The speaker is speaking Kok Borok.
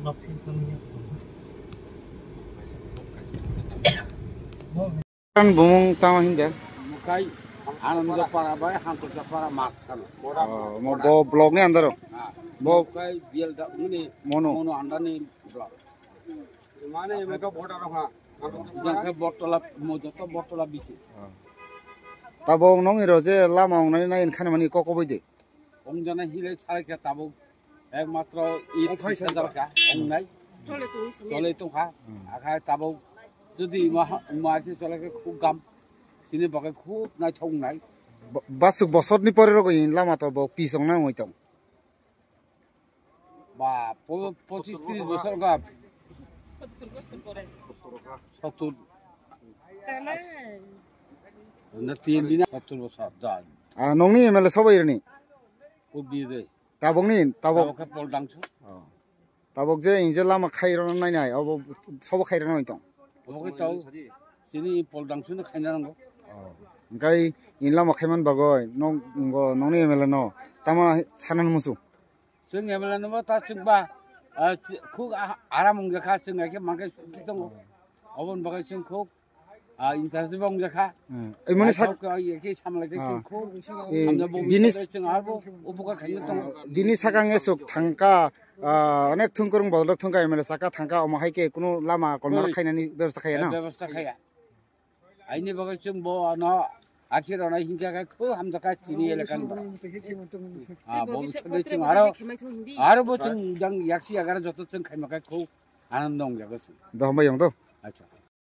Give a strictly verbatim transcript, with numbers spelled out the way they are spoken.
Kan bumung tama hinja. Mukai Ananda Para bai Hantosa Para mas kan. Oh, mo bo block ni andaro. Ah, Bo mukai bial da ini Mono. Mono andani block. Mane meka border ha. Jangka bortola mo joto bortola bisi. Oh. Tabo nong iro je lama ongnani na inkhan mani koko boide. Ongjana hile chai ka tabo. Ekmatro it Ongkhai kisa jalka ongnai. Chole tong, chole tongkha. Hmm. Akhai tabo jodi ma ma ke chole ke khub gam. Sini bagai khub nai thong nai. Ba- Basuk bosor ni pore rogo in lama to bo pisong na ngoi tong. Ba po- pochis tris bosor gap. Sottur. Na tin dina sottur bosor da. Ah, nongni M L A sobai rani. Ko bide. Tabokni, tabok. Tabok ke pol dangsu. Oh. Tabok je inje lama khairokno nainai, obo sobo khairokno tong. Obo ke tau sini pol dangsu no khaina nango. Oh. Engkai in lama khaiman bagoi, nong, ngo, nongni M L A no. Tama sanan musu. Chwng M L A no ta chwng ba, ah, ch- khuk ah- aram wngjakha, chwng hai khe mangkai suki tongo. Obon bagwi chwng khuk ah, interest bo wngjakha. Hmm. Emoni sak- Naithok khe, ai, khe samlai khe Ah. chwng khub Eh, hamjak bo bini wngkha, chwng arbo upokar khaina tongo. Bini sakang esuk thangka, ah, onek thungkurung bodolok thungka, M L A saka thangka, omo hai khe kunu lama kolmar Oi. Khainani bebosta khaya na? Bebosta khaya. Aini bagwi chwng bo ano akhir rwnai hinkha khe khub hamjakha chini elekan bo. Ah, bo bobiswt chwng aro, aro bo chwng jang yaksi agara joto chwng khaima khe khub anando wngjago chwng. Do hambai yong do. Acha.